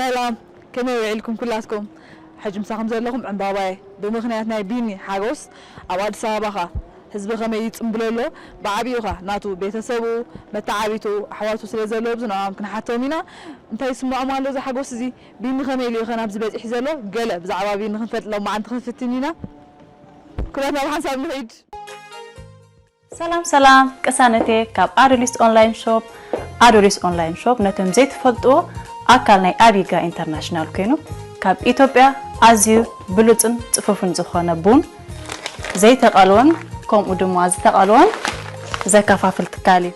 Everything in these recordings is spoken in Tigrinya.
ሰላም፣ ከመይ ውዒልኩም ኩላትኩም? ሕጂ ምሳኹም ዘለኹም ዕምባባየ። ብምኽንያት ናይ ቢኒ ሓጎስ ኣብ ኣዲስ ኣበባ ኸኣ ህዝቢ ከመይ ይጽምብሎ ኣሎ? ብዓቢኡ ኸኣ ናቱ ቤተሰቡ፣ መተዓቢቱ፣ ኣሕዋቱ ስለ ዘለዉ ኣብዚ ንዕኦም ክንሓቶም ኢና። እንታይ ይስምዖም ኣሎ እዚ ሓጎስ እዚ? ቢኒ ከመይ ኢሉ እዩ ኸ ናብዚ በጺሑ ዘሎ? ገለ ብዛዕባ ቢኒ ክንፈልጥ ሎማዓንቲ ክንፍትን ኢና። ኩላትና ብሓንሳብ ንኺድ። ሰላም ሰላም ቅሳነቴ ካብ ኣዶሊስ ኦንላይን ሾፕ። ኣዶሊስ ኦንላይን ሾፕ ነቶም ዘይትፈልጥዎ ኣካል ናይ ኣቢጋ ኢንተርናሽናል ኮይኑ ካብ ኢትዮጵያ ኣዝዩ ብሉጽን ጽፉፍን ዝኾነ ቡን ዘይተቐልወን ከምኡ ድማ ዝተቐልወን ዘከፋፍል ትካል እዩ።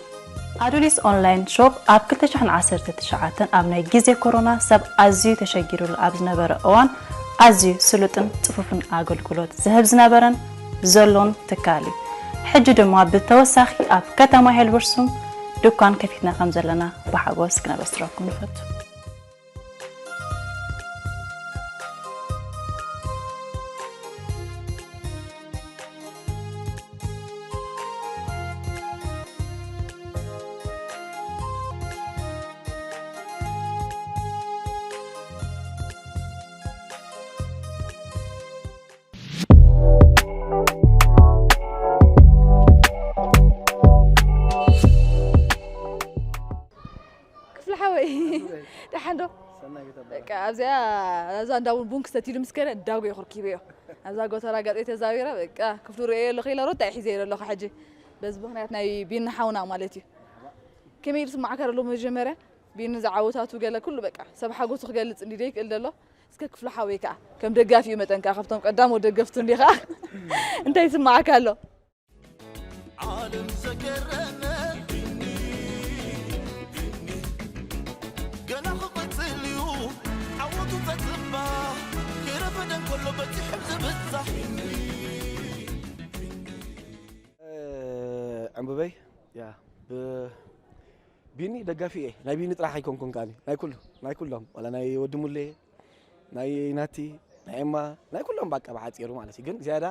ኣዱሊስ ኦንላይን ሾፕ ኣብ ክልተ ሽሕን ዓሰርተ ትሽዓተን ኣብ ናይ ግዜ ኮሮና ሰብ ኣዝዩ ተሸጊሩሉ ኣብ ዝነበረ እዋን ኣዝዩ ስሉጥን ጽፉፍን ኣገልግሎት ዝህብ ዝነበረን ዘሎን ትካል እዩ። ሕጂ ድማ ብተወሳኺ ኣብ ከተማ ሄልበርሱም ድኳን ከፊትና ከም ዘለና ብሓጎስ ክነበስረኩም ንፈቱ። ክፍለ ሓወይ ደሓን ዶ? ሰናይ ቤት ኣበራ። በቃ ኣብዚኣ እዛ እንዳ ቡን ቡን ክሰትይሉ ምስ ከደ እንዳጎ ይኽርኪበዮ ኣብዛ ጎተራ ገፀይ ተዛዊረ በቃ ክፍሉ ርእየ ኣለኹ ኢለ ሮታ ሒዘ ኢለ ኣለኹ ሕጂ በዚ ምኽንያት ናይ ቢኒ ሓውና ማለት እዩ። ከመይ ኢሉ ስማዕካ ዘሎ መጀመርያ ቢኒ ዝዓወታቱ ገለ ኩሉ በቃ ሰብ ሓጎሱ ክገልጽ እንዲ ዘይክእል ዘሎ እስከ ክፍሉ ሓወይ ከዓ ከም ደጋፊኡ መጠን ከዓ ካብቶም ቀዳሞት ደገፍቱ እንዲ ከዓ እንታይ ይስማዓካ ኣሎ? ዓለም ዘገረመ ቢኒ፣ ቢኒ፣ ገና ክቕጽል እዩ ዓወቱ ተጽባ፣ ከይረፈደ እንከሎ በጺሑ ዝብጻሕ ቢኒ፣ ቢኒ። እ፣ ዕምበበይ፣ ያ፣ ብ-፣ ቢኒ ደጋፊ እየ። ናይ ቢኒ ጥራሕ ኣይኮንኩን ከኣኒ፣ ናይ ኩሉ፣ ናይ ኩሎም፣ ዋላ ናይ ወዲ ሙሌ፣ ናይ ናቲ፣ ናይ ኤማ፣ ናይ ኩሎም በቃ ብሓጺሩ ማለት እዩ። ግን ዝያዳ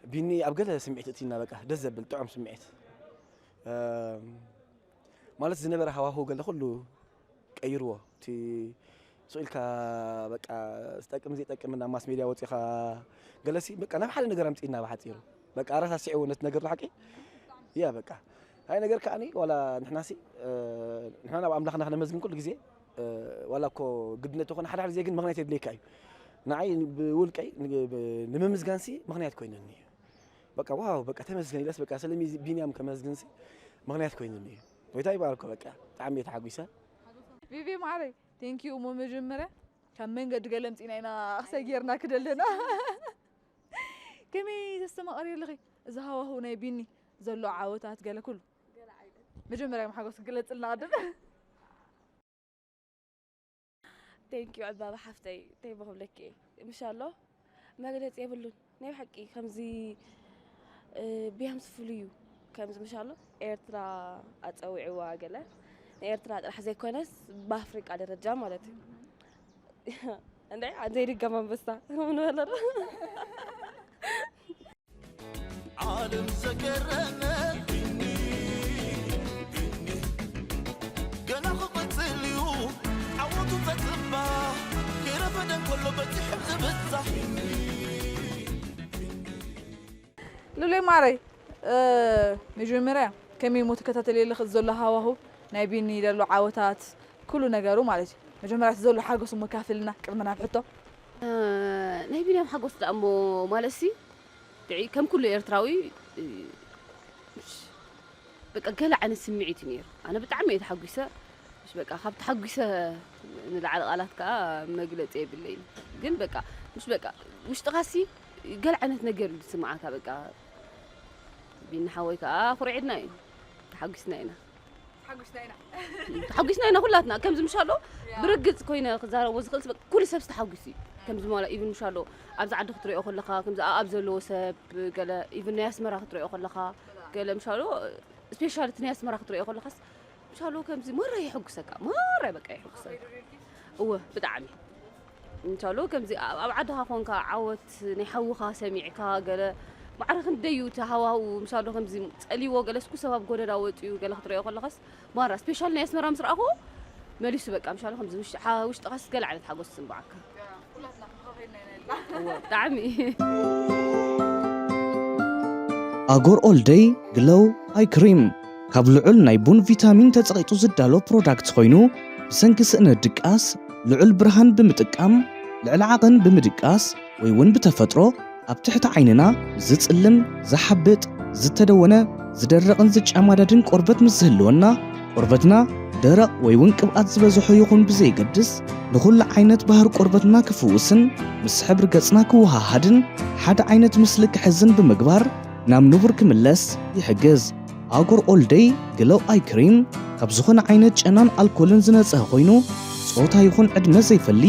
ቢኒ ኣብ ገለ ስምዒት እትይና በቃ ደስ ዘብል ጥዑም ስምዒት። እም፣ ማለት ዝነበረ ሃዋህው ገለ ኩሉ ቀይርዎ። እቲ ስቕ ኢልካ በቃ ዝጠቅም ዘይጠቅም ናብ ማስ ሜድያ ወጺኻ ገለሲ በቃ ናብ ሓደ ነገር ኣምጺእና ብሓጺሩ። በቃ ኣረሳሲዕዎ ነቲ ነገር ሓቂ። ያ በቃ። ኣይ ነገር ከኣኒ ዋላ ንሕናሲ፣ እ፣ ንሕና ናብ ኣምላኽና ክነመስግን ኩሉ ግዜ፣ እ፣ ዋላ እኮ ግድነት ይኾን ሓደ ሓደ ግዜ ግን ምኽንያት የድልየካ እዩ። ንዓይ ብውልቀይ ን-፣ ብ-፣ ንምምስጋንሲ ምኽንያት ኮይኑኒ እዩ። በቃ ዋው በቃ ተመስገን ኢለስ በቃ ስለ ሚዚ-፣ ቢንያም ከመስግንሲ ምኽንያት ኮይኑኒ እዩ። ጎይታ ይባርኮ በቃ ብጣዕሚ እየ ተሓጒሰ። ቪቪ ማዕረይ፣ ቴንክ ዩ እሞ መጀመርያ ካብ መንገዲ ገለ ኣምጺእና ኢና ኣኽሰ ጌርና ክደለና። ከመይ ተስተማቕሪ ኣለኺ? እዚ ሃዋህው ናይ ቢኒ ዘሎ ዓወታት ገለ ኩሉ። መጀመርያ ሓጎስ ክግለጽልና ቅድም። ቴንክ ዩ ዕባባ ሓፍተይ፣ እንታይ እሞ ክብለኪ እየ? ምሻሎ መግለጺ የብሉን። ናይ ብሓቂ ከምዚ፣ እ፣ ቢያምስ ፍሉይ እዩ። ከምዚ ምሻሎ ኤርትራ ኣጸዊዕዋ ገለ ንኤርትራ ጥራሕ ዘይኮነስ ብኣፍሪቃ ደረጃ ማለት እዩ። እንደ ዘይድገም ኣንበሳ ንበሎ ዶ? ዓለም ዘገረመ ቢኒ፣ ቢኒ፣ ገና ክቕጽል እዩ ዓወቱ ተጽባ፣ ከይረፈደ እንከሎ በጺሑ ዝብጻሕ ቢኒ። ሉሌ ማረይ፣ እ፣ መጀመርያ ከመይ እሞ ትከታተልዮ ኣለኺ ዘሎ ሃዋሁ ናይ ቢኒ ዘሎ ዓወታት ኩሉ ነገሩ ማለት እዩ። መጀመርያ እቲ ዘሎ ሓጎስ እሞ ካፍልና ቅድሚ ናብ ሕቶ። እ፣ ናይ ቢንያም ሓጎስ ደኣ እሞ ማለትሲ ጥዒ-፣ ከም ኩሉ ኤርትራዊ፣ እ፣ በቃ ገለ ዓይነት ስምዒት እዩ ነይሩ። ኣነ ብጣዕሚ እየ ተሓጒሰ። ምሽ በቃ ካብ ተሓጒሰ ንላዕሊ ቃላት ከኣ መግለጺ የብለይን። ግን በቃ ምሽ በቃ ውሽጥኻሲ ገለ ዓይነት ነገር እዩ ዝስምዓካ። በቃ ቢኒ ሓወይ ከኣ ኩርዒድና እዩ። ተሓጒስና ኢና። ተሓጒስና ኢና። ተሓጒስና ኢና ኩላትና። ከምዚ ምሽ ኣሎ ያ። ብርግጽ ኮይነ ክዛረቦ ዝኽእል ሰብ፣ ኩሉ ሰብስ ተሓጒሱ እዩ። ከምዚ ማለት ኢቭን ምሽ ኣሎ ኣብዚ ዓዲ ክትሪኦ ከለኻ፣ ከምዚ ኣብ ዘለዎ ሰብ ገለ ኢቭን ናይ ኣስመራ ክትሪኦ ከለኻ፣ ገለ ምሽ ኣሎ ስፔሻል እቲ ናይ ኣስመራ ክትሪኦ ከለኻስ፣ ምሽ ኣሎ ከምዚ ማራ የሐጉሰካ፣ ማራ በቃ የሐጉሰካ። እወ፣ ብጣዕሚ። እንተሎ ከምዚ ኣብ፣ ኣብ ዓድኻ ኮንካ ዓወት ናይ ሓውኻ ሰሚዕካ ገለ ማዕረ ክንደይ እዩ እቲ ሃዋህው፣ ምሳሉ ከምዚ ጸልይዎ ገለስ ኩሉ ሰብ ኣብ ጎደና ወጺኡ ገለ ክትሪኦ ከለኻስ፣ ማራ ስፔሻል ናይ ኣስመራ ምስ ረኣኹ፣ መሊሱ በቃ ምሻሉ ከምዚ ውሽጢ ሓ- ውሽጥኻስ ገለ ዓይነት ሓጎስ ይስምበዓካ። ኩላትና ከኸኸይና ኢና እዎ ብጣዕሚ። ኣጎር ኦልደይ ግሎው ኣይ ክሪም ካብ ልዑል ናይ ቡን ቪታሚን ተጸቒጡ ዝዳሎ ፕሮዳክት ኮይኑ፣ ብሰንኪ ስእነት ድቃስ ልዑል ብርሃን ብምጥቃም፣ ልዕሊ ዓቐን ብምድቃስ ወይ እውን ብተፈጥሮ ኣብ ትሕቲ ዓይንና ዝጽልም፣ ዝሓብጥ፣ ዝተደወነ፣ ዝደረቕን ዝጨማዳድን ቆርበት ምስ ዝህልወና፣ ቆርበትና ደረቕ ወይ እውን ቅብኣት ዝበዝሖ ይኹን ብዘየገድስ፣ ንኹሉ ዓይነት ባህሪ ቆርበትና ክፍውስን ምስ ሕብሪ ገጽና ክወሃሃድን ሓደ ዓይነት ምስሊ ክሕዝን ብምግባር ናብ ንቡር ክምለስ ይሕግዝ። ኣጎር ኦል ደይ ግሎው ኣይ ክሪም ካብ ዝኾነ ዓይነት ጨናን ኣልኮልን ዝነጽሀ ኮይኑ፣ ጾታ ይኹን ዕድመ ዘይፈሊ፣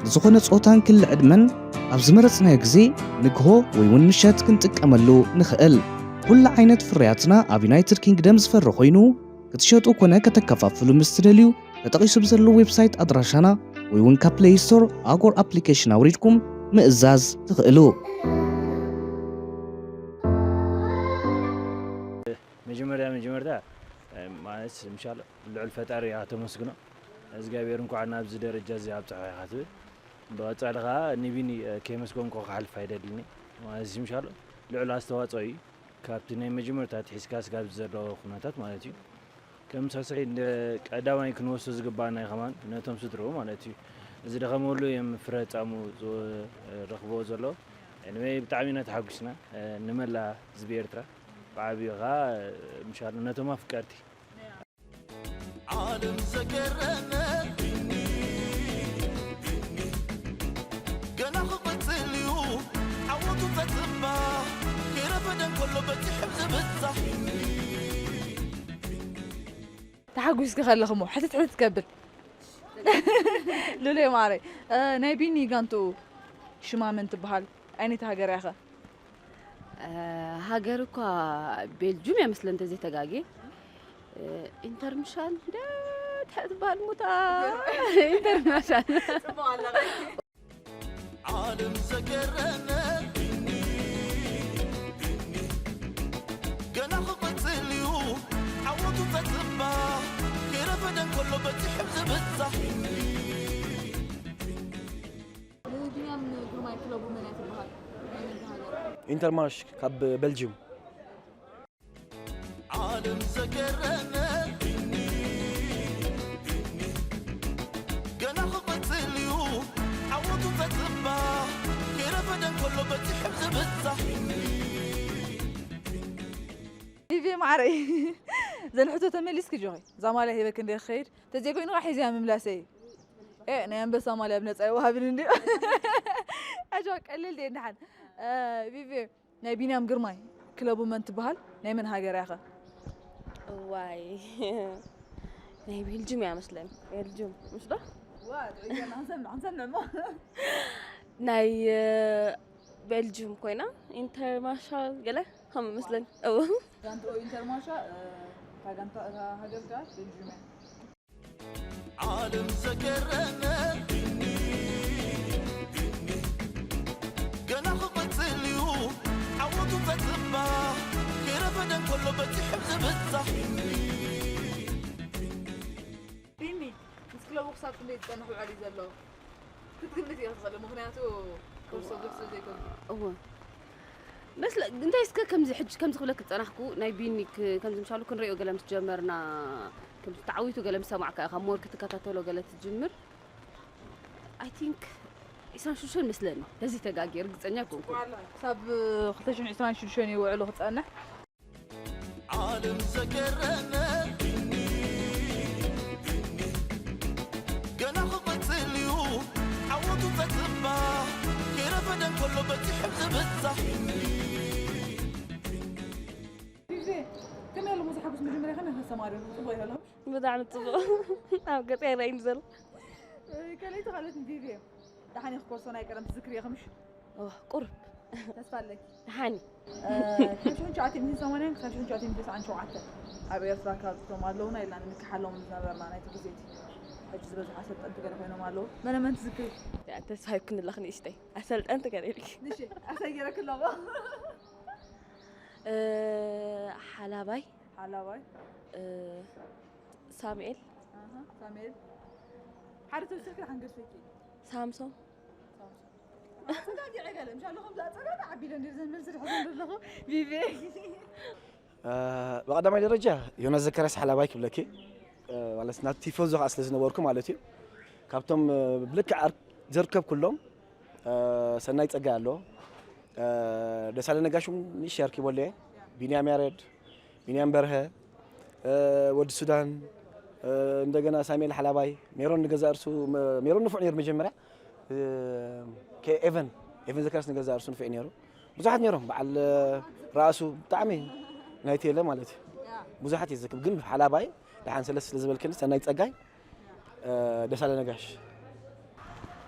ንዝኾነ ጾታን ክሊ ዕድመን ኣብ ዝመረጽናዮ ግዜ ንግሆ ወይ እውን ምሸት ክንጥቀመሉ ንኽእል። ኩሉ ዓይነት ፍርያትና ኣብ ዩናይትድ ኪንግደም ዝፈሪ ኮይኑ፣ ክትሸጡ ኮነ ከተከፋፍሉ ምስ ትደልዩ፣ ተጠቒሱ ብዘሎ ዌብሳይት ኣድራሻና ወይ እውን ካብ ፕሌይ ስቶር ኣጎር ኣፕሊኬሽን ኣውሪድኩም ምእዛዝ ትኽእሉ። መጀመርያ መጀመርታ ማለት ምሻል ልዑል ፈጣሪ እያ ተመስግኖ እግዚኣብሔር እንኳዕ ናብዚ ደረጃ እዚ ኣብፅሖ ኢኻ ትብል። ብቐፃሊ ከዓ ንቢኒ ከየመስገንኮ ክሓልፍ ኣይደልኒ። ማለት ምሻል ልዑል ኣስተዋፅኦ እዩ ካብቲ ናይ መጀመርታ ትሒዝካ ስጋብ ዘሎ ኩነታት ማለት እዩ። ከም ሳሳይ እንደ ቀዳማይ ክንወስዶ ዝግባና እዩ ከማን ነቶም ስድርኡ ማለት እዩ። ዝደኸመሉ እዮም ፍረ ጻሙ ዝረኽብዎ ዘሎ። Anyway ብጣዕሚ ኢና ተሓጒስና ንመላ ህዝቢ ኤርትራ ብዓብዩ ኸዓ ምሻሉ ነቶም ኣፍቀርቲ። ዓለም ዘገረመ ቢኒ ቢኒ ገና ክቕጽል እዩ ዓወቱ ጸጽባ ከይረፈደ እንከሎ በጺሑ ዝብጻሕ ተሓጒስኪ ከለኽሞ ሕትት ሕትት ከብል ሉሌ ማረይ ናይ ቢኒ ጋንትኡ ሽማ መን ትበሃል? ኣይነቲ ሃገር ያኸ? ሃገር እኳ ቤልጁም እያ መስለ እንተዘይተጋጌ። ኢንተርምሻል እንደ ትሕት በሃል ሙታ ኢንተርምሻል። ዓለም ዘገረመ ቢኒ ቢኒ ገና ክቕጽል እዩ ዓወቱ ጸጽባ ከይረፈደ እንከሎ በጺሑ ዝብጻሕ ቢንያም ግርማይ ክለቡ መን እያ ትበሃል? ናይ መን ሃገር? ኢንተርማሽ ካብ ቤልጅዩም። ዓለም ዘገረመ ቢኒ ቢኒ ገና ክቕጽል እዩ ዓወቱ ጸጽባ ከይረፈደ እንከሎ በጺሑ ዝብጻሕ ቪቪ ማዕረይ ዘን ሕቶ ተመሊስኪ ጆኸይ እዛ ማልያ ሂበክ እንደ ክኸይድ ተዘይኮይኑ ከዓ ሒዝያ ምምላሰይ እዩ። ኤ ናይ ኣንበሳ ማልያ ብነፃ ይወሃብን እንዲ ኣጆ ቀልል ድየ እንድሓን ቪቪ ናይ ቢንያም ግርማይ ክለቡ መን ትበሃል? ናይ መን ሃገር ያኸ? እዋይ ናይ ቤልጅም እያ መስለኒ። ቤልጅም ምስ ዶ ክንሰምዕ እሞ ናይ ቤልጅም ኮይና ኢንተርማሻል ገለ ከም መስለኒ። እው ጋንትኦ ኢንተርማሻ እታ ጋንታ እታ ሃገር ከኣ ቤልጅም እያ። ዓለም ዘገረመ ቢኒ ቢኒ ገና ክቕጽል እዩ ዓወቱ ጸጽባ ከይረፈደ እንከሎ በጺሑ ዝብጻሕ ቢኒ ምስ ክለቡ ክሳብ ክንደይ ዝጸንሕ ውዕል እዩ ዘሎ ክትግምት እየ ትኽእል ምክንያቱ ከርሶ ግብሲ ዘይከብዱ እወ መስለ እንታይ እስከ ከምዚ ሕጂ ከምዚ ክብለክ ዝጸናሕኩ ናይ ቢኒ ክ- ከምዚ ምሻሉ ክንሪኦ ገለ ምስ ጀመርና ከምዚ ተዓዊቱ ገለ ምስ ሰማዕካ ኢኻ ሞር ክትከታተሎ ገለ ትጅምር I think ዒስራን ሽዱሽተን መስለኒ ተዚ ተጋጊ ርግጸኛ ኮንኩ ክሳብ ክልተ ሽሕን ዕስራን ሽዱሽተን እዩ ውዕሉ ክጸንሕ ዓለም ዘገረመ ቢኒ ቢኒ ገና ክቕጽል እዩ ዓወቱ ጸጽባ ከይረፈደ እንከሎ በጺሑ ዝብጻሕ ጊዜ ከመይ ኣሎ ሙዚ ሓጎስ መጀመርያ ከመይ ከሰማሪ ጽቡቅ ይሃለኹ ብጣዕሚ ጽቡቕ ኣብ ገጽ ኣይረኣይን ዘሎ ከለይቲ ካልኦት ቪቪ ደሓን ኢኺ ኮርሶ ናይ ቀደም ትዝክሪ ኢኺ ምሽ ቁሩብ ተስፋ ኣለኪ ደሓኒ ካብ ሽሕን ትሽዓተ ሚእትን ሰማንያን ክሳብ ሽሕን ትሽዓተ ሚእትን ተስዓን ሸውዓተን ኣብ ኤርትራ ካብ እቶም ኣለውና ኢልና ንምክሓሎም ዝነበርና ናይቲ ግዜ እቲ ሕጂ ዝበዝሑ ኣሰልጠንቲ ገለ ኮይኖም ኣለዉ መነ መን ትዝክሪ ተስፋ ሂብክኒ ኣለኺ ንእሽተይ ኣሰልጠንቲ ገለ ኢልኪ ንሽ ኣሳይ ገይረኪ ኣለዎ ሓላባይ ሓላባይ ሳሙኤል ኣሃ፣ ሳሙኤል ሓደ ተወሰድኪ ሓንገድፈኪ። ሳምሶም ኣጸጋጊዐ ገለ ምሻ ኣለኹም ዝኣጸጋጋ ዓቢለ እንዲ ዘመልሲ ድሕዘን ዘለኹ ቪቪ ብቐዳማይ ደረጃ ዮናስ ዘካርያስ ሓላባይ ክብለኪ ማለት ናብ ቲፎዞ ከዓ ስለ ዝነበርኩ ማለት እዩ። ካብቶም ብልክዕ ዘርከብኩሎም ሰናይ ጸጋይ ኣሎ፣ ደሳለ ነጋሽ እውን ንእሽተይ ኣርኪቦለየ፣ ቢንያም ያረድ፣ ቢንያም በርሀ፣ ወዲ ሱዳን፣ እንደገና ሳሙኤል ሓላባይ፣ ሜሮን ንገዛ እርሱ ሜሮን ንፉዕ ነይሩ መጀመርያ፣ ኤቨን ኤቨን ዘካርያስ ንገዛ እርሱ ንፉዕ ነይሩ። ብዙሓት ነይሮም በዓል ራእሱ ብጣዕሚ ናይ ቴለ ማለት እዩ። ብዙሓት እየ ዝዘክር ግን ሓላባይ ደሓን ሰለስተ ስለ ዝበልክኒ ሰናይ ጸጋይ ደሳለ ነጋሽ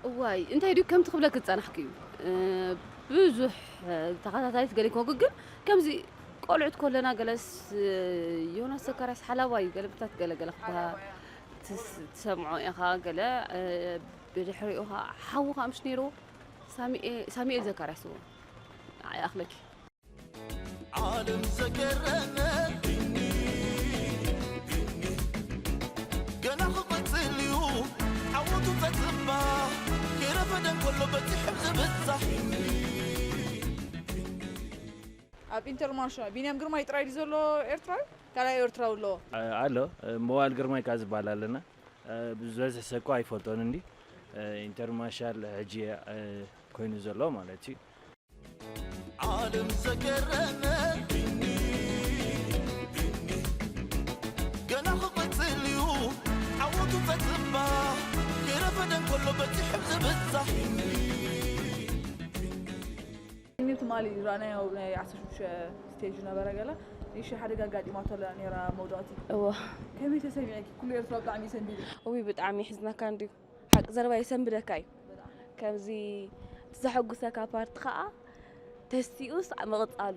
እዋይ እንታይ ድዩ ከምቲ ክብለክ ዝጸናሕክ እዩ። ብዙሕ ተኸታታሊት ገለ ይኮንኩ ግን ከምዚ ቆልዑት ኮለና ገለስ ዮናስ ዘካርያስ ሓላባይ ገለብታት ገለገለ ክበሃል ትሰምዖ ኢኻ ገለ ብድሕሪኡ ኸዓ ሓዉ ኸዓ ምሽ ነይርዎ ሳሚኤል ዘካርያስ እዎ ይኣኽለኪ። ዓለም ዘገረመትኒ ገና ክቕጽል እዩ ዓወቱ ተጽባ ከይረፈደ እንከሎ በጺሑ ዝብጻሕ ኣብ ኢንተርማሻ ቢንያም ግርማይ ጥራይ ድዩ ዘሎ ኤርትራዊ ካልኣይ ኤርትራዊ ኣለዎ ኣሎ መዋል ግርማይ ካብ ዝበሃል ኣለና ብዙሕ ሰብ እኳ ኣይፈልጦን እንዲ ኢንተርማሻል ሕጂ ኮይኑ ዘሎ ማለት እዩ ዓለም ዘገረመትኒ ገና ክቕጽል እዩ ዓወቱ ተጽባ ከይረፈደ እንከሎ በጺሑ ዝብጻሕ ትማሊ ዝረኣናዮ ናይ ዓሰርተ ሽዱሽተ ስቴጅ ነበረ ገለ ንእሽተይ ሓደጋ ኣጋጢማቶ ነራ መውዳእቲ እዎ ከመይ ተሰሚዐኪ? ኩሉ ኤርትራ ብጣዕሚ ሰንቢዱ። እውይ ብጣዕሚ ይሕዝነካ እንድዩ ሓቂ ዘረባ የሰንብደካ እዩ። ከምዚ እቲ ዘሐጉሰካ ፓርት ከዓ ተሲኡስ ምቕፃሉ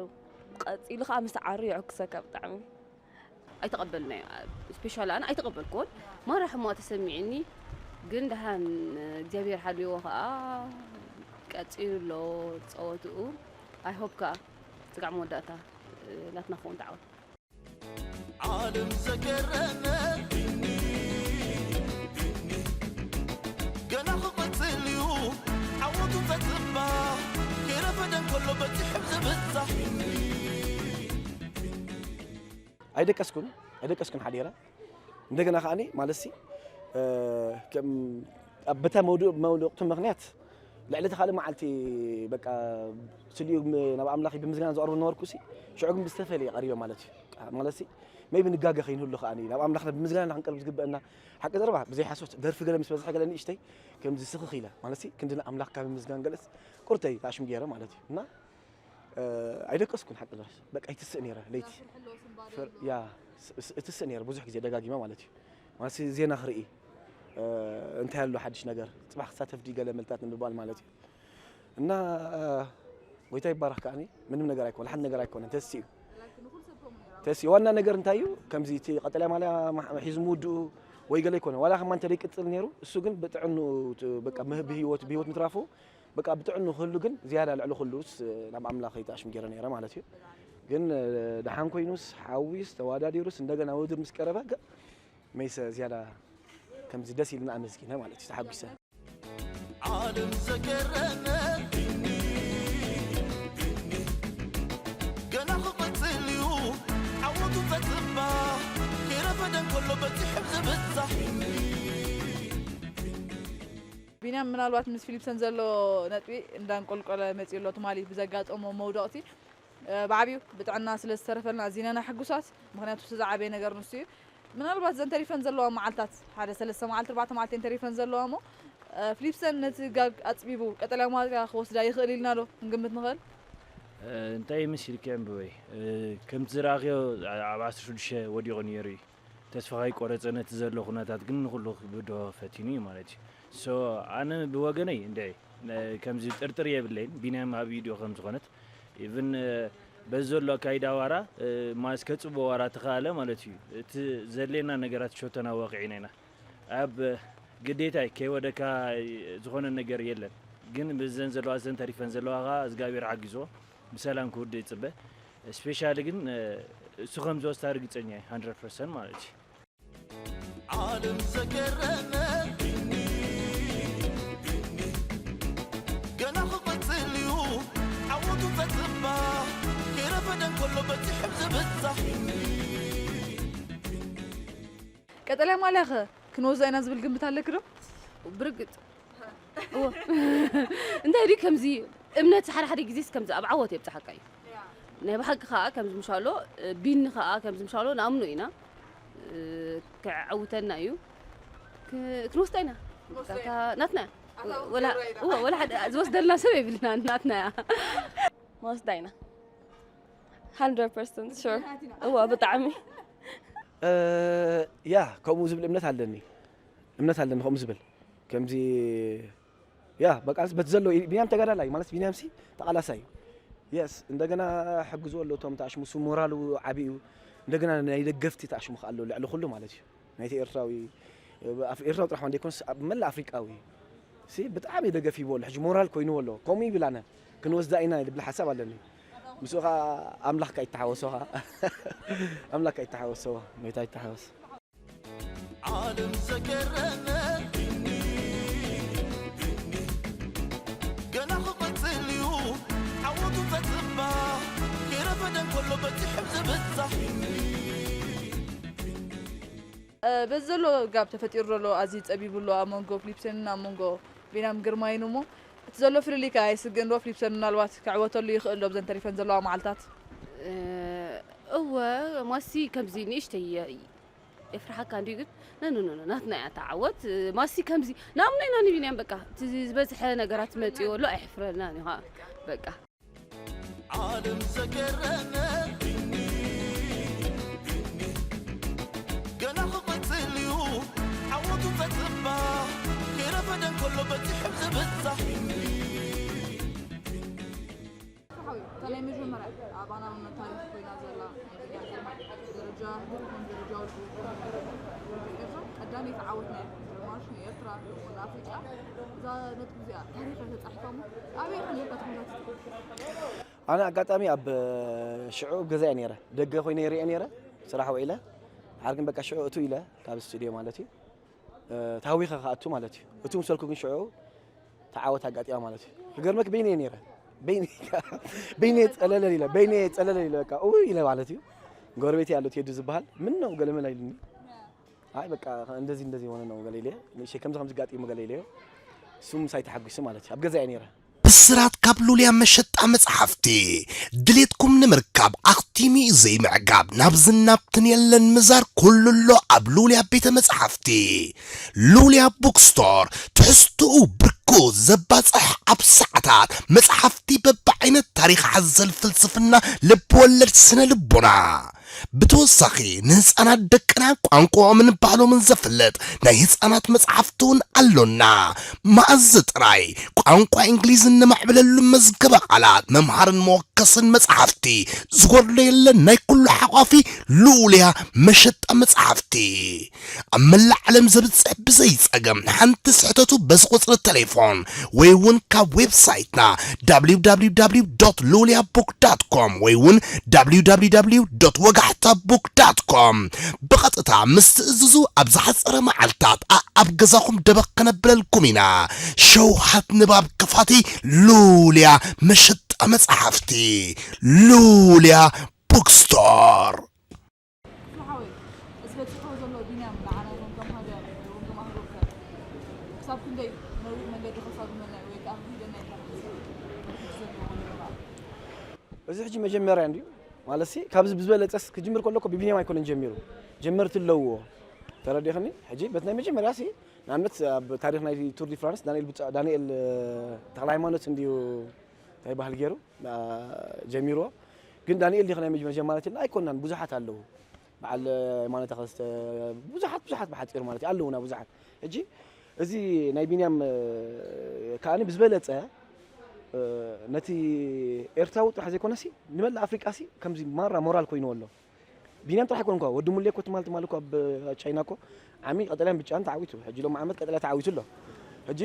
ቀፂሉ ከዓ ምስዓሩ የዕጉሰካ ብጣዕሚ። ኣይተቐበልናዮ ስፔሻል ኣነ ኣይተቐበልኩዎን ማራ ሕማቕ ተሰሚዕኒ ግን ደሓን እግዚኣብሔር ሓልዎ ከዓ ቀፂሉ ኣሎ ፀወትኡ ኣይሆፕ ከዓ ስጋዕ መወዳእታ ናትና ክኸውን ተዓወት ዓለም ዘገረመትኒ ገና ክቕጽል እዩ ዓወቱ ተጽባ ከይረፈደ እንከሎ በጺሑ ዝብጻሕ ኣይደቀስኩን ኣይደቀስኩን ሓዲረ እንደገና ከዓኒ ማለትሲ በታ መውድቕቱ ምክንያት ልዕሊ እቲ ካልእ መዓልቲ በቃ ስሊኡ ናብ ኣምላኽ ብምዝጋና ዝቐርቡ ነበርኩ ሲ ሽዑ ግን ብዝተፈለየ ቀሪበ ማለት እዩ ማለት ሲ ሜቢ ንጋገ ከይንህሉ ከዓኒ ናብ ኣምላኽና ብምዝጋና ክንቀርብ ዝግበአና ሓቂ ዘረባ ብዘይ ሓሶት ደርፊ ገለ ምስ በዝሐ ገለ ንእሽተይ ከምዚ ስኽኽ ኢለ ማለት ሲ ክንዲ ንኣምላኽካ ብምዝጋን ገለስ ቁርተይ ታሽም ገይረ ማለት እዩ እና ኣይደቀስኩን ሓቂ ዘረባ በቃ ይትስእ ነይረ ለይቲ ያ እትስእ ነይረ ብዙሕ ግዜ ደጋጊመ ማለት እዩ ማለት ዜና ክርኢ እንታይ ኣሎ ሓድሽ ነገር ፅባሕ ክሳተፍ ድዩ ገለ መልታት ንምባል ማለት እዩ እና ጎይታ ይባረክ ከዓኒ ምንም ነገር ኣይኮነ ሓንቲ ነገር ኣይኮነ ተስኡ ተስኡ ዋና ነገር እንታይ እዩ ከምዚ እቲ ቀጠልያ ማልያ ሒዙ ምውድኡ ወይ ገለ ኣይኮነ ዋላ ከማ እንተ ይቅፅል ነይሩ እሱ ግን ብጥዕኑ በቃ ብህይወት ብህይወት ምትራፉ በቃ ብጥዕኑ ክህሉ ግን ዝያዳ ልዕሊ ኩሉስ ናብ ኣምላኽ ይተኣሽም ገይረ ነይረ ማለት እዩ ግን ደሓን ኮይኑስ ሓዊስ ተዋዳዲሩስ እንደገና ውድድር ምስ ቀረበ ሜሰ ዝያዳ ከምዚ ደስ ኢልና ኣመስጊነ ማለት እዩ ተሓጒሰ ዓለም ዘገረመትኒ ገና ክቕጽል እዩ ዓወቱ ተጽባ ከይረፈደ እንከሎ በጺሑ ዝብጻሕ ቢንያም ምናልባት ምስ ፊሊፕሰን ዘሎ ነጥቢ እንዳንቆልቆለ መፅኡ ኣሎ ትማሊ ብዘጋጠሞ መውደቕቲ ብዓብዩ ብጥዕና ስለ ዝተረፈልና ኣዚና ኢና ሕጉሳት ምክንያቱ እቲ ዝዓበየ ነገር ንሱ እዩ ምናልባት ዘን ተሪፈን ዘለዋ መዓልታት ሓደ ሰለስተ መዓልቲ ኣርባዕተ መዓልቲ እየን ተሪፈን ዘለዋ እሞ ፊሊፕሰን ነቲ ጋግ ኣፅቢቡ ቀጠልያ ማልያ ክወስዳ ይኽእል ኢልና ዶ ክንግምት ንኽእል እንታይ ይመስልኪ ዕምበበይ ከምቲ ዝረኣኽዮ ኣብ ዓሰርተ ሽዱሽተ ወዲቑ ነይሩ እዩ ተስፋ ከይቆረፀ ነቲ ዘሎ ኩነታት ግን ንኩሉ ክብድሆ ፈቲኑ እዩ ማለት እዩ so ኣነ ብወገነይ እንደ ከምዚ ጥርጥር የብለይን ቢንያም ኣብ ኢድዮ ከም ዝኾነት even በዚ ዘሎ ኣካይዳ ዋራ ማስ ከፅቦ ዋራ ተኻለ ማለት እዩ እቲ ዘድልየና ነገራት ሸቶና ወቂዕና ኢና ኣብ ግዴታይ ከይወደካ ዝኾነ ነገር የለን ግን ብዘን ዘለዋ ዘን ተሪፈን ዘለዋ ከዓ እግዚኣብሔር ሓጊዞ ብሰላም ክውድእ ይፅበ ስፔሻሊ ግን እሱ ከም ዝወስዳ ርግፀኛ እየ hundred percent ማለት እዩ ዓለም ዘገረመትኒ ማልያ ማልያ ኸ ክንወስዳ ኢና ዝብል ግምት ኣለኪ ዶ? ብርግጽ። እዎ። እንታይ ድዩ ከምዚ እምነት ሓደ ሓደ ግዜስ ከምዚ ኣብ ዓወት የብጽሓካ እዩ። ናይ ብሓቂ ኸኣ ከምዚ ምሻሎ፣ ቢኒ ኸኣ ከምዚ ምሻሎ ንኣምኖ ኢና። ክዕውተና እዩ። ክ-፣ ክንወስዳ ኢና። ክንወስዳ በቃ ኢና። እታ ናትና እያ። ኣታ ወላ፣ ወላ ሓደ ዝወስደልና ሰብ የብልና፣ ናትና እያ። መወስዳ ኢና። ሃንድረድ ፐርሰንት ሹር። እዋ፣ ብጣዕሚ። እ፣ ያ፣ ከምኡ ዝብል እምነት ኣለኒ። እምነት ኣለኒ ከምኡ ዝብል። ከምዚ፣ ያ፣ በቃ፣ በቲ ዘሎ፣ ቢንያም ተጋዳላይ፣ ማለት፣ ቢንያም ሲ ተቓላሳይ እዩ። የስ፣ እንደገና ሕግዙ ኣሎ፣ እቶም ተኣሽሙ፣ እሱ ሞራሉ ዓቢ እዩ። እንደገና ናይ ደገፍቲ ተኣሽሙ ከኣ ኣሎ፣ ልዕሊ ኩሉ ማለት እዩ። ናይቲ ኤርትራዊ፣ ኣብ ኤርትራዊ ጥራሕ እንደ ይኮንስ፣ ኣብ መላእ ኣፍሪቃዊ ሲ ብጣዕሚ ደገፍ ይበሉ። ሕጂ ሞራል ኮይኑ ኣሎ። ከምኡ ይብል ኣነ። ክንወስዳ ኢና ዝብል ሓሳብ ኣለኒ። ምስኡ ኸኣ ኣምላኽ ከኣ ይተሓወሶ ኸኣ። ኣምላኽ ከኣ ይተሓወሶ፣ ሜታ ይተሓወስ። ዓለም ዘገረመ ቢኒ፣ ቢኒ፣ ገና ክቕጽል እዩ ዓወቱ ተጽባ፣ ከይረፈደ እንከሎ በጺሑ ዝብጻሕ። እ፣ በዚ ዘሎ ጋብ ተፈጢሩ ዘሎ ኣዝዩ ጸቢቡ ኣሎ ኣብ መንጎ ፍሊፕሰንን ኣብ መንጎ ቢንያም ግርማይን እሞ፣ እቲ ዘሎ ፍልልይ ከኣ የስግእን ዶ? ፍሊፕሰን ምናልባት ክዕወተሉ ይኽእል ዶ ኣብዘን ተሪፈን ዘለዋ መዓልታት? እ፣ እወ፣ ማሲ ከምዚ ንእሽተይ የ-፣ የፍርሓካ እንድዩ ግን፣ ኖ፣ ኖ፣ ኖ፣ ኖ፣ ናትና እያ እታ ዓወት። ማሲ ከምዚ ንኣምኖ ኢና ንቢንያም፣ በቃ፣ እቲ ዝበዝሐ ነገራት መጺኡ ኣሎ፣ ኣይሕፍረናን እዩ ኸኣ፣ በቃ። ዓለም ዘገረመ ቢኒ፣ ቢኒ፣ ገና ክቕጽል እዩ ዓወቱ ተጽባ፣ ከይረፈደ እንከሎ በጺሑ ዝብጻሕ። ሓወይ፣ እታ ናይ መጀመርያ ኣብ ኣናብነት ታሪኽ ኮይና ዘላ ናይ ቢንያም ግርማይ ደረጃ ህዝቢ ኮነ ደረጃ ውልቂ ውድድር ኤርትራ ቀዳመይቲ ዓወት ናይ ውድድር ማራቶን ንኤርትራ፣ ንኣፍሪቃ። እዛ ነጥቢ እዚኣ ታሪኽ እያ ተጻሒፋ እሞ ኣበይ ኢኻ ነርካ ተኸታቲልካ? ኣነ ኣጋጣሚ ኣብ ሽዑ ኣብ ገዛ እየ ነይረ፣ ደገ ኮይነ ይሪኤ ነይረ፣ ስራሕ ውዒለ። ድሓር ግን በቃ ሽዑ እቱ ኢለ ካብ ስቱድዮ ማለት እዩ። እ፣ ተሃዊኸ ክኣቱ ማለት እዩ። እቱ ምስ በልኩ ግን ሽዑ ተዓወት ኣጋጢማ ማለት እዩ። ክገርመክ በይነይ እየ ነይረ። በይነይ፣ በይነይ ጸለለል ኢለ፣ በይነይ ጸለለል ኢለ በቃ፣ ኡይ ኢለ ማለት እዩ። ጎረቤት ኣሎ ቴዱ ዝበሃል፣ "ምን ነው?" ገለ መለ ኢሉኒ። "ኣይ በቃ እንደዚህ እንደዚህ ሆነ ነው" ገለ ኢለ፣ ንእሽተይ ከምዚ ከምዚ ጋጢሙ ገለ ኢለዮ። እሱ ምሳይ ተሓጒሱ ማለት እዩ። ኣብ ገዛ እየ ነይረ። ብስራት ካብ ሉልያ መሸጣ መጽሓፍቲ። ድሌትኩም ንምርካብ ኣኽቲሙ እዩ ዘይምዕጋብ። ናብዝን ናብትን የለን ምዛር፣ ኩሉ ኣሎ ኣብ ሉልያ ቤተ መጽሓፍቲ። ሉልያ ቡክስቶር፣ ትሕዝትኡ ብርኩ ዘባጽሕ፣ ኣብ ሰዓታት መጽሓፍቲ በብዓይነት፣ ታሪኽ ሓዘል፣ ፍልስፍና፣ ልብ ወለድ፣ ስነ ልቦና። ብተወሳኺ ንህፃናት ደቅና ቋንቋኦምን ባህሎምን ዘፍልጥ ናይ ህፃናት መፅሓፍቲ እውን ኣሎና። መኣዝ ጥራይ ቋንቋ እንግሊዝ እነማዕብለሉ መዝገበ ቃላት፣ መምሃርን መወከስን መፅሓፍቲ ዝጎድሎ የለን። ናይ ኩሉ ሓቋፊ ልኡልያ መሸጣ መፅሓፍቲ ኣብ መላእ ዓለም ዘብፅሕ ብዘይ ፀገም። ሓንቲ ስሕተቱ በዚ ቁፅሪ ቴሌፎን ወይ እውን ካብ ዌብሳይትና www.loliabook.com ወይ እውን www.ወጋሕታbook.com ብቐጥታ ምስ ትእዝዙ ኣብ ዝሓፀረ መዓልታት ኣኣብ ገዛኹም ደበኽ ከነብለልኩም ኢና። ሸውሃት ንባብ ክፋቲ ሉልያ መሸጣ መፅሓፍቲ ሉልያ ቡክስቶር። ሓወይ፣ እዚ በፂሕዎ ዘሎ ቢንያም ንዓና እውን ከም ሃገር እውን ከም ኣህጉር ከ ክሳብ ክንደይ ነዊሕ መንገዲ ከሳጉመና እዩ ወይ ከዓ ክሂደና እዩ? እዚ ሕጂ መጀመርያ እንድዩ። ማለትሲ ካብዚ ብዝበለፀስ ክጅምር ከሎ እኮ ብቢንያም ኣይኮነን ጀሚሩ። ጀመርቲ ኣለውዎ። ተረዲእኽኒ? ሕጂ በቲ ናይ መጀመርያ ሲ ንኣብነት ኣብ ታሪኽ ናይ ቱር ዲ ፍራንስ ዳንኤል ብጻ-፣ ዳንኤል፣ እ፣ ተኽለ ሃይማኖት እንድዩ እንታይ ባህል ገይሩ፣ አ፣ ጀሚርዎ። ግን ዳንኤል ዲኺ ናይ መጀመርያ ማለት ኢልና ኣይኮናን፣ ብዙሓት ኣለዉ። በዓል ሃይማኖት ተኸስተ፣ ብዙሓት፣ ብዙሓት ብሓጺሩ ማለት እዩ፣ ኣለዉና ብዙሓት። ሕጂ እዚ ናይ ቢንያም፣ እ፣ ከኣኒ ብዝበለጸ፣ እ፣ ነቲ ኤርትራዊ ጥራሕ ዘይኮነሲ ንመላእ ኣፍሪቃሲ ከምዚ ማራ ሞራል ኮይንዎ ኣሎ። ቢንያም ጥራሕ ኣይኮነን እኳ፣ ወዲ ሙሌ እኮ ትማል፣ ትማል እኮ ኣብ ቻይና እኮ ዓሚ ቀጠልያን ብጫን ተዓዊቱ። ሕጂ ሎም ዓመት ቀጠልያ ተዓዊቱ ኣሎ። ሕጂ፣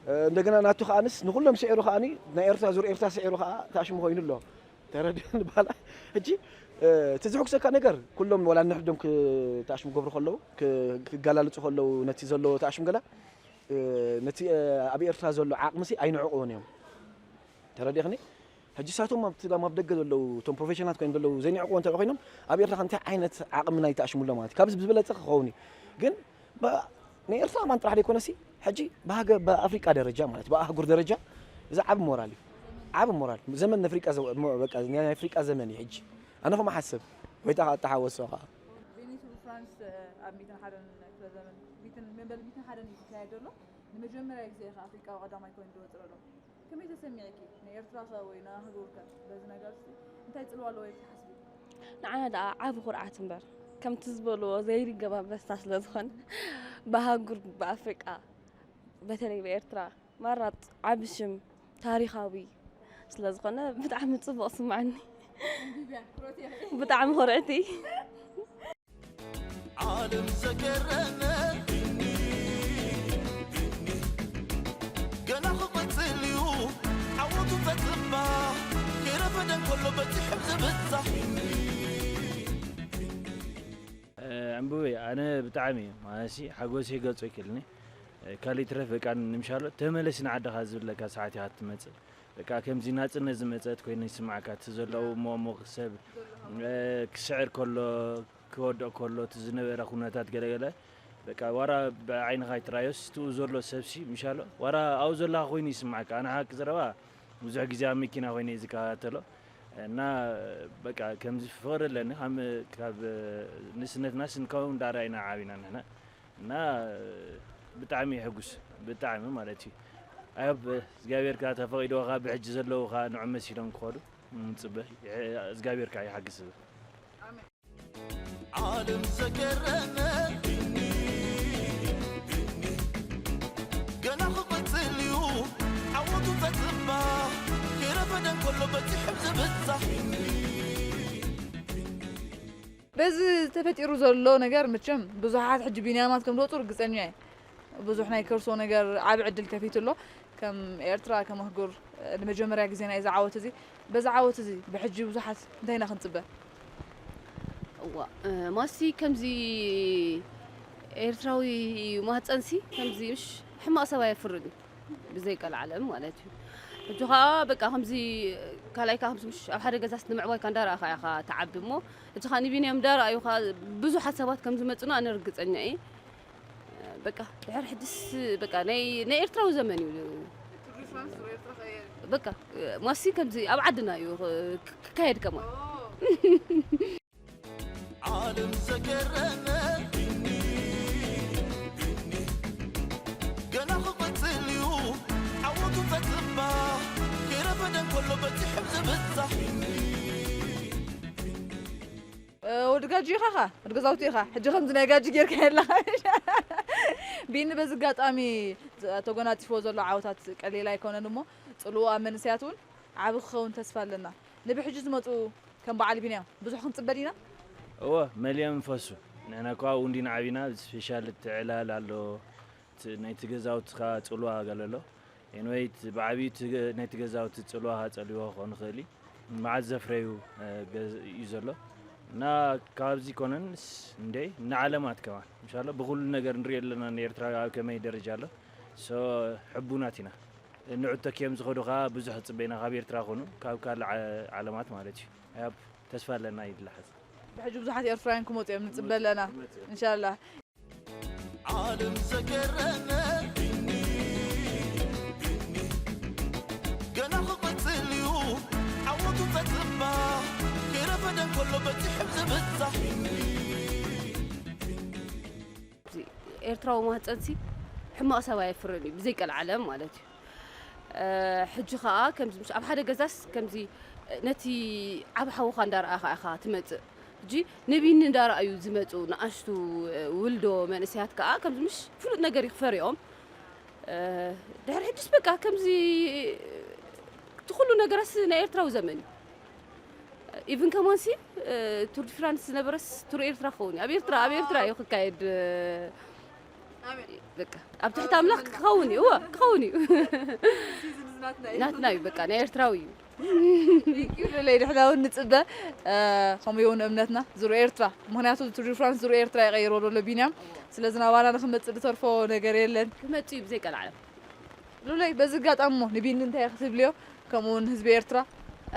እ፣ እንደገና ናቱ ከኣንስ ንኹሎም ስዒሩ ከኣኒ ናይ ኤርትራ፣ ዙር ኤርትራ ስዒሩ ከኣ ተኣሽሙ ኮይኑ ኣሎ። ተረድእኒ በላ። ሕጂ፣ እ፣ እቲ ዝሕጉሰካ ነገር፣ ኩሎም ወላ ንሕዶም ክ-፣ ተኣሽሙ ክገብሩ ከለዉ፣ ክ-፣ ክገላልጹ ከለዉ ነቲ ዘሎ ተኣሽሙ ገላ፣ እ፣ ነቲ፣ እ፣ ኣብ ኤርትራ ዘሎ ዓቕምሲ ኣይንዕቕዎን እዮም። ተረዲእኽኒ? ሕጂ ንሳቶም ኣብቲ ላም ኣብ ደገ ዘለዉ፣ እቶም ፕሮፌሽናላት ኮይኖም ዘለዉ ዘይንዕቕዎ እንተ ኮይኖም፣ ኣብ ኤርትራ ከ እንታይ ዓይነት ዓቕሚ ናይ ተኣሽሙ ኣሎ ማለት እዩ? ካብዚ ብዝበለጸ ክኸውን እዩ። ግን ብ-፣ ናይ ኤርትራ ኣማን ጥራሕ ዘይኮነሲ፣ ሕጂ ብሃገ-፣ ብኣፍሪቃ ደረጃ ማለት ብኣህጉር ደረጃ እዚ ዓቢ ሞራል እዩ። ዓቢ ሞራል። ዘመን ኣፍሪቃ ዘ-፣ ሞ-፣ በቃ ናይ ኣፍሪቃ ዘመን እዩ ሕጂ። ኣነ ከምኡ ሓስብ። ወይ ተሓወሶ ከኣ። ቢኒ ቱር ፍራንስ ኣብ ሚእትን ሓደን ክፍለ ዘመን፣ ሚእትን፣ መበል ሚእትን ሓደን እዩ ዝካየድ ዘሎ። ንመጀመርያ ግዜ ኢኻ ኣፍሪቃዊ ቀዳማይ ኮይኑ ዝወጽእ ዘሎ። ከመይ ተሰሚዕኪ? ንኤርትራኸ ወይ ንኣህጉርከ በዚ ነገርሲ እንታይ ጽልዋ ኣለዎ ኢልኪ ትሓስቢ? ንዓና ደኣ ዓቢ ኩርዓት እምበር፣ ከምቲ ዝበልዎ ዘይድገም ኣንበሳ ስለ ዝኾነ፣ ብኣህጉር፣ ብኣፍሪቃ፣ በተለይ ብኤርትራ ማራ ዓቢ ሽም ታሪኻዊ ስለ ዝኾነ ብጣዕሚ ጽቡቕ ስምዓኒ። ብጣዕሚ ኮርዕቲ። ዓለም ዘገረመትኒ ገና ክቕጽል እዩ ዓወቱ ፈጽማ ከይረፈደ እንከሎ በጺሑ ዝብጻሕ። ዕምቡበይ፣ ኣነ ብጣዕሚ ማለትሲ ሓጎሰይ ክገልጾ ኣይክእልን እየ። ካልእ ይትረፍ በቃ ንምሻሎ ተመለስ ንዓድኻ ዝብለካ ሰዓት ኢኻ ትመጽእ። በቃ ከምዚ ናጽነት ዝመጸት ኮይኑ ይስምዓካ፣ እቲ ዘለዉ እሞ እሞ ሰብ፣ እ፣ ክስዕር ከሎ፣ ክወድቕ ከሎ፣ እቲ ዝነበረ ኩነታት ገለገለ፣ በቃ ዋራ ብዓይንኻ ይትራዮስ፣ እቲኡ ዘሎ ሰብሲ ምሻሎ፣ ዋራ ኣብኡ ዘለኻ ኮይኑ ይስምዓካ። ኣነ ሓቂ ዘረባ ብዙሕ ግዜ ኣብ መኪና ኮይነ እየ ዝከታተሎ። እና በቃ ከምዚ ፍቕሪ ኣለኒ፣ ካብ፣ ካብ ንእስነትናስ እንካውን ዳራ ኢና ዓቢና ንሕና። እና ብጣዕሚ የሕጉስ፣ ብጣዕሚ ማለት እዩ። ኣብ እግዚኣብሔር ከኣ ተፈቒድዎ ከኣ ብሕጂ ዘለዉ ከኣ ንዑ መሲሎም ክኸዱ ንጽበ። እግዚኣብሔር ከኣ ይሓግዝ። ዓለም ዘገረመትኒ ገና ክቕጽል እዩ ዓወቱ ፈጽማ ከይረፈደ እንከሎ በጺሑ ዝብጻሕ። በዚ ተፈጢሩ ዘሎ ነገር መቸም ብዙሓት ሕጂ ቢንያማት ከም ዝወፁ ርግፀኛ እየ። ብዙሕ ናይ ከርሶ ነገር ዓቢ ዕድል ከፊቱ ኣሎ። ከም ኤርትራ ከም ኣህጉር ንመጀመርያ ግዜ ናይ እዚ ዓወት እዚ፣ በዚ ዓወት እዚ ብሕጂ ብዙሓት እንታይ ኢና ክንጽበ? እዋ፣ እ፣ ማሲ ከምዚ ኤርትራዊ ማህጸንሲ ከምዚ ምሽ ሕማቕ ሰብ ኣየፍርን እዩ፣ ብዘይ ቀልዓለም ማለት እዩ። ሕጂ ኸኣ በቃ ከምዚ ካልኣይካ ከምዚ ምሽ ኣብ ሓደ ገዛስ ንምዕባይካ እንዳረኣኻ ኢኻ ትዓቢ እሞ፣ ሕጂ ኸኣ ንቢንያም እንዳረኣዩኻ ብዙሓት ሰባት ከም ዝመጹና ኣነ ርግጸኛ እየ። በቃ ድሕሪ ሕጅስ በቃ ናይ፣ ናይ ኤርትራዊ ዘመን እዩ። በቃ ማሲ ከምዚ ኣብ ዓድና እዩ ክ-፣ ክካየድ ከማን። ዓለም ዘገረመትኒ ገና ክቕጽል እዩ ዓወቱ ፈጽማ ከይረፈደ እንከሎ በጺሑ ዝብጻሕ። እ፣ ወዲ ጋጂ ኢኻ ኸ? ወዲ ገዛውቲ ኢኻ። ሕጂ ከምዚ ናይ ጋጂ ጌርካ የለኻ። ቢኒ በዚ ኣጋጣሚ ተጎናጺፍዎ ዘሎ ዓወታት ቀሊል ኣይኮነን እሞ፣ ጽልኡ ኣብ መንእሰያት እውን ዓቢ ክኸውን ተስፋ ኣለና። ንብሕጂ ዝመጹ ከም በዓል ቢንያም ብዙሕ ክንጽበ ዲና? እወ፣ መሊኦም ይፈሱ። ንሕና እኳ ኣብኡ እንዲና ዓቢና፣ ስፔሻል እቲ ዕላል ኣሎ፣ እቲ ናይቲ ገዛውቲ ከኣ ጽልዋ ገለ ኣሎ። ኤንወይ፣ እቲ ብዓብዩ እቲ ገ-፣ ናይቲ ገዛውቲ ጽልዋ ከኣ ጸልዎ ክኾን ይኽእል እዩ። መዓት ዘፍረዩ፣ እ፣ ገዝ-፣ እዩ ዘሎ። እና ካብዚ ኮነንስ እንዴ፣ ንዓለማት ከማን፣ ምሻሎ፣ ብኹሉ ነገር ንሪኦ ኣለና፣ ንኤርትራ ኣብ ከመይ ደረጃ ኣሎ። ሶ፣ ሕቡናት ኢና። ንዑ ተኪኦም ዝኸዱ ከኣ ብዙሕ ጽበ ኢና፣ ካብ ኤርትራ ኮኑ፣ ካብ ካልእ ዓ-፣ ዓለማት ማለት እዩ። ያብ፣ ተስፋ ኣለና ይድላሓዝ። ብሕጂ ብዙሓት ኤርትራውያን ክመጹ እዮም፣ ንጽበ ኣለና። ክመጹ እዮም። ኢንሻላህ። ዓለም ዘገረመትኒ ገና ክቕጽል እዩ ዓወቱ ፈጽማ ከይረፈደ እንከሎ በጺሑ ዝብጻሕ። እዚ ኤርትራዊ ማህጸንሲ ሕማቕ ሰብ ኣየፍርን እዩ፣ ብዘይ ቀልዓለም ማለት እዩ። እ፣ ሕጂ ኸኣ ከምዚ ምሽ ኣብ ሓደ ገዛስ ከምዚ ነቲ ዓቢ ሓውኻ እንዳረኣኻ ኢኻ ትመጽእ። ሕጂ ንቢኒ እንዳረኣዩ ዝመጹ ንኣሽቱ፣ እ፣ ውልዶ መንእሰያት ከኣ ከምዚ ምሽ ፍሉጥ ነገር ይኽፈርኦም። እ፣ ድሕሪ ሕጅስ በቃ ከምዚ እቲ ኩሉ ነገራስ ናይ ኤርትራዊ ዘመን እዩ። ኢቭን ከማንሲ፣ እ፣ ቱር ዲ ፍራንስ ዝነበረስ ቱር ኤርትራ ክኸውን እዩ። ኣብ ኤርትራ፣ ኣብ ኤርትራ እዩ ክካየድ። እ፣ በቃ ኣብ ትሕቲ ኣምላኽ ክኸውን እዩ። እወ፣ ክኸውን እዩ። ናትና እዩ፣ በቃ ናይ ኤርትራዊ እዩ። ቴንኪዩ ሉለይ፣ ንሕና እውን ንጽበ፣ እ፣ ከምኡ እውን እምነትና ዙር ኤርትራ። ምኽንያቱ ቱር ዲ ፍራንስ ዙር ኤርትራ ይቐይሮ ዘሎ ቢንያም። ስለዚ ናባና ንኽመጽእ ዝተርፎ ነገር የለን። ክመጽእ እዩ ብዘይ ቀልዓለም። ሉለይ፣ በዚ ኣጋጣሚ እሞ ንቢኒ እንታይ ክትብልዮ? ከምኡ እውን ህዝቢ ኤርትራ?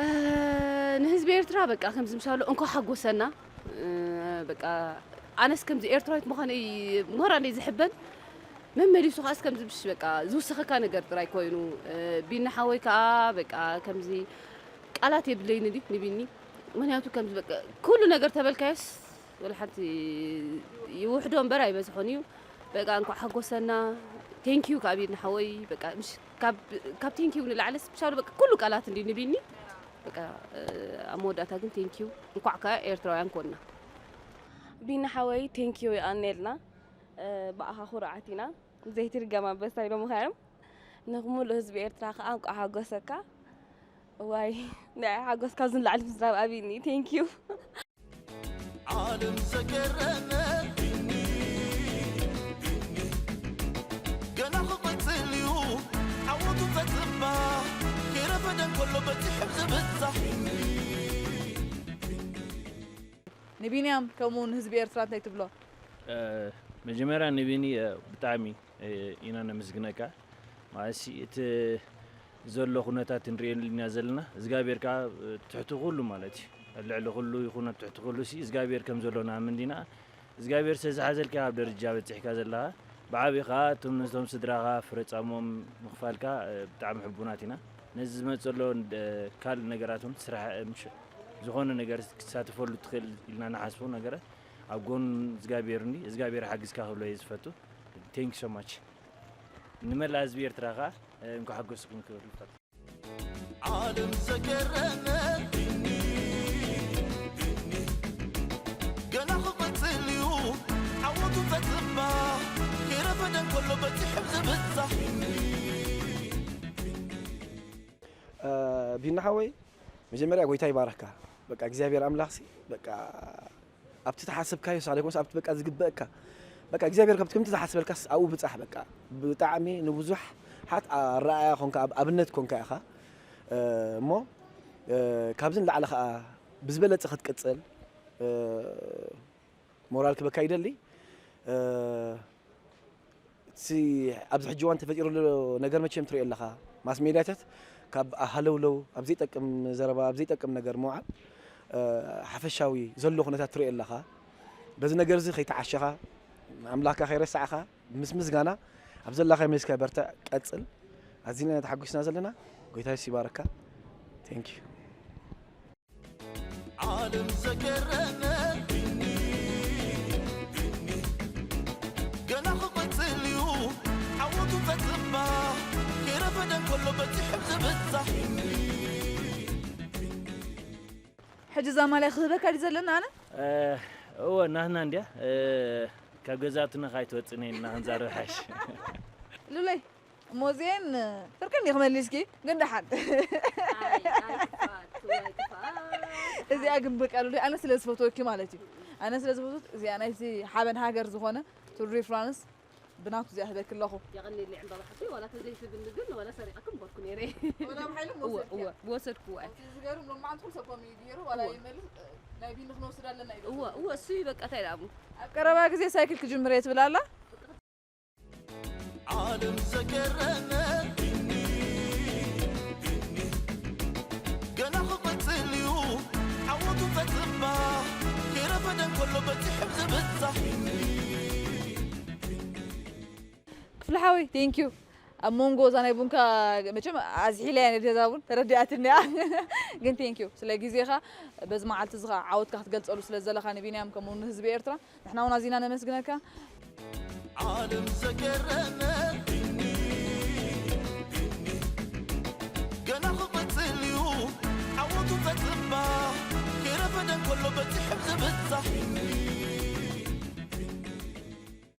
እ፣ ንህዝቢ ኤርትራ በቃ ከምዚ ምሻሎ እንኳዕ ሓጎሰና። እ፣ በቃ ኣነስ ከምዚ ኤርትራዊት ምዃነይ ሞራለይ ዝሕበን፣ መመሊሱ ከኣስ ከምዚ ብሽ በቃ ዝውስኸካ ነገር ጥራይ ኮይኑ፣ እ፣ ቢኒ ሓወይ ከኣ በቃ ከምዚ ቃላት የብለይን ድዩ ንቢኒ። ምኽንያቱ ከምዚ በቃ ኩሉ ነገር ተበልካዮስ ወላ ሓንቲ ይውሕዶ እምበር ኣይበዝሖን እዩ። በቃ እንኳዕ ሓጎሰና። ቴንኪዩ ከኣ ቢኒ ሓወይ። በቃ ምሽ ካብ፣ ካብ ቴንኪዩ ንላዕሊ ስፔሻሊ በቃ ኩሉ ቃላት እንዲ ንቢኒ። በቃ፣ እ፣ ኣብ መወዳእታ ግን ቴንኪዩ። እንኳዕ ከኣ ኤርትራውያን ኮንና። ቢኒ ሓወይ ቴንኪዩ የቐንየልና። እ፣ ብኣኻ ኩርዓት ኢና። ዘይትድገም ኣንበሳ ኢሎም ምኻዮም። ንሙሉእ ህዝቢ ኤርትራ ከኣ እንቋዕ ሓጎሰካ። እዋይ፣ ንዓይ ሓጎስ ካብዚ ንላዕሊ ምዝራብ ኣብይኒ። ቴንኪዩ። ዓለም ዘገረመ ቢኒ፣ ቢኒ፣ ገና ክቕጽል እዩ ዓወቱ ተጽባ፣ ከይረፈደ እንከሎ በጺሑ ዝብጻሕ ቢኒ። ንቢንያም ከምኡ ንህዝቢ ኤርትራ እንታይ ትብሎ? እ፣ መጀመርያ ንቢኒ፣ እ፣ ብጣዕሚ፣ እ፣ ኢና ነመስግነካ። ማለትሲ እቲ ዘሎ ኩነታት ንርእየሉ ኢና ዘለና። እግዚኣብሔር ከኣ፣ እ፣ ትሕቲ ኩሉ ማለት እዩ። ኣብ ልዕሊ ኩሉ ይኹን ኣብ ትሕቲ ኩሉ ሲ እግዚኣብሔር ከም ዘሎ ንኣምን ዲና። እግዚኣብሔር ስለ ዝሓዘልካ ኣብ ደረጃ በጺሕካ ዘለኻ። ብዓቢ ከኣ እቶም ነቶም ስድራኻ ፍረ ጻሞም ምኽፋልካ፣ እ፣ ብጣዕሚ ሕቡናት ኢና። ነዚ ዝመጽእ ዘሎ፣ እ፣ ካልእ ነገራት እውን ስራሕ፣ እ፣ ምሽ-፣ ዝኾነ ነገር ክትሳተፈሉ ትኽእል ኢልና ንሓስቦ ነገራት ኣብ ጎን እግዚኣብሔር እንዲ እግዚኣብሔር ሓግዝካ ክብሎ እየ ዝፈቱ። Thank you so much። ንመላእ ህዝቢ ኤርትራ ከኣ፣ እ፣ እንኳዕ ሓጎስኩም ክብል ይፈቱ። ዓለም ዘገረመ ቢኒ፣ ቢኒ፣ ገና ክቕጽል እዩ ዓወቱ ተጽባ፣ ከይረፈደ እንከሎ በጺሑ ዝብጻሕ ቢኒ። እ፣ ቢኒ ሓወይ፣ መጀመርያ ጎይታ ይባረካ። በቃ እግዚኣብሔር ኣምላኽሲ በቃ ኣብቲ ተሓሰብካዮ ሳለ ኮንስ ኣብቲ በቃ ዝግበእካ በቃ እግዚኣብሔር ካብቲ ከምቲ ዝሓስበልካስ ኣብኡ ብጻሕ። በቃ ብጣዕሚ ንብዙሓት ኣረኣያ ኮንካ፣ ኣብ ኣብነት ኮንካ ኢኻ። እ፣ እሞ፣ እ፣ ካብዚ ንላዕሊ ከኣ ብዝበለጸ ክትቅጽል፣ እ፣ ሞራል ክበካ ይደሊ። እ፣ እቲ ኣብዚ ሕጂ እዋን ተፈጢሩ ዘሎ ነገር መቸም ትሪኦ ኣለኻ። ማስ ሜድያታት ካብ ሃለውለው፣ ኣብ ዘይጠቅም ዘረባ፣ ኣብ ዘይጠቅም ነገር ምውዓል፣ እ፣ ሓፈሻዊ ዘሎ ኩነታት ትሪኦ ኣለኻ። በዚ ነገር እዚ ከይተዓሸኻ፣ ኣምላኽካ ከይረሳዕኻ፣ ምስ ምስጋና ኣብ ዘላኻዮ መሊስካ በርትዕ፣ ቀጽል። ኣዚና ኢና ተሓጒስና ዘለና። ጎይታ የሱስ ይባረካ። Thank you። ዓለም ዘገረመ ቢኒ፣ ቢኒ፣ ገና ክቕጽል እዩ ዓወቱ ተጽባ፣ ከይረፈደ እንከሎ በጺሑ ዝብጻሕ ቢኒ። ሕጂ እዛ ማልያ ክህበካ ድዩ ዘለና ኣነ? እ፣ እወ፣ ናትና እንድያ። እ፣ ካብ ገዛትና ካይትወጽእን ኢና ክንዛረብ ሓይሽ። ሉለይ፣ እሞ እዚኤን ፍርቅን ዲኺ መሊስኪ? ግን ደሓን። ኣይ፣ ኣይ፣ ክፍኣት፣ ክፍኣት፣ ክፍኣት። እዚኣ ግን በቃ ሉለይ፣ ኣነ ስለ ዝፈትወኪ ማለት እዩ። ኣነ ስለ ዝፈትወት እዚኣ ናይቲ ሓበን ሃገር ዝኾነ ቱር ዲ ፍራንስ ብናቱ እዚኣ ህበኪ ኣለኹ። የቐንየለይ ዕምባባ ሓፍተይ፣ ዋላ ተዘይትብኒ ግን ዋላ ሰሪቐኪ ምበልኩ ነይረ። ወላ ብሓይሊ እወ፣ ምወሰድክያ። እወ፣ ወሰድኩ፣ እወ። እቲ ዝገርም ሎማዓንቲ ኩሉ ሰብ ከምኡ እዩ ገይሩ፣ ዋላ እወ። ይመልስ፣ ናይ ቢኒ ክንወስድ ኣለና ኢሉ። እወ፣ እወ፣ እሱ እዩ በቃ፣ እንታይ ደኣ እሞ። ኣብ ቀረባ ግዜ ሳይክል ክጅምር እየ ትብል ኣላ። ዓለም ዘገረመ ቢኒ፣ ቢኒ፣ ገና ክቕጽል እዩ ዓወቱ ተጽባ፣ ከይረፈደ እንከሎ በጺሑ ዝብጻሕ ቢኒ። ክፍለ ሓወይ፣ ቴንኪዩ። ኣብ መንጎ እዛ ናይ ቡንካ መቸም ኣዝሒለ እያ ነቲ ገዛ ቡን ተረዲኣትኒ እያ። ግን ቴንኪዩ ስለ ግዜኻ፣ በዚ መዓልቲ እዚ ኸዓ ዓወትካ ክትገልጸሉ ስለ ዘለኻ ንቢንያም ከምኡ ንህዝቢ ኤርትራ፣ ንሕና እውን ኣዚና ነመስግነካ። ዓለም ዘገረመ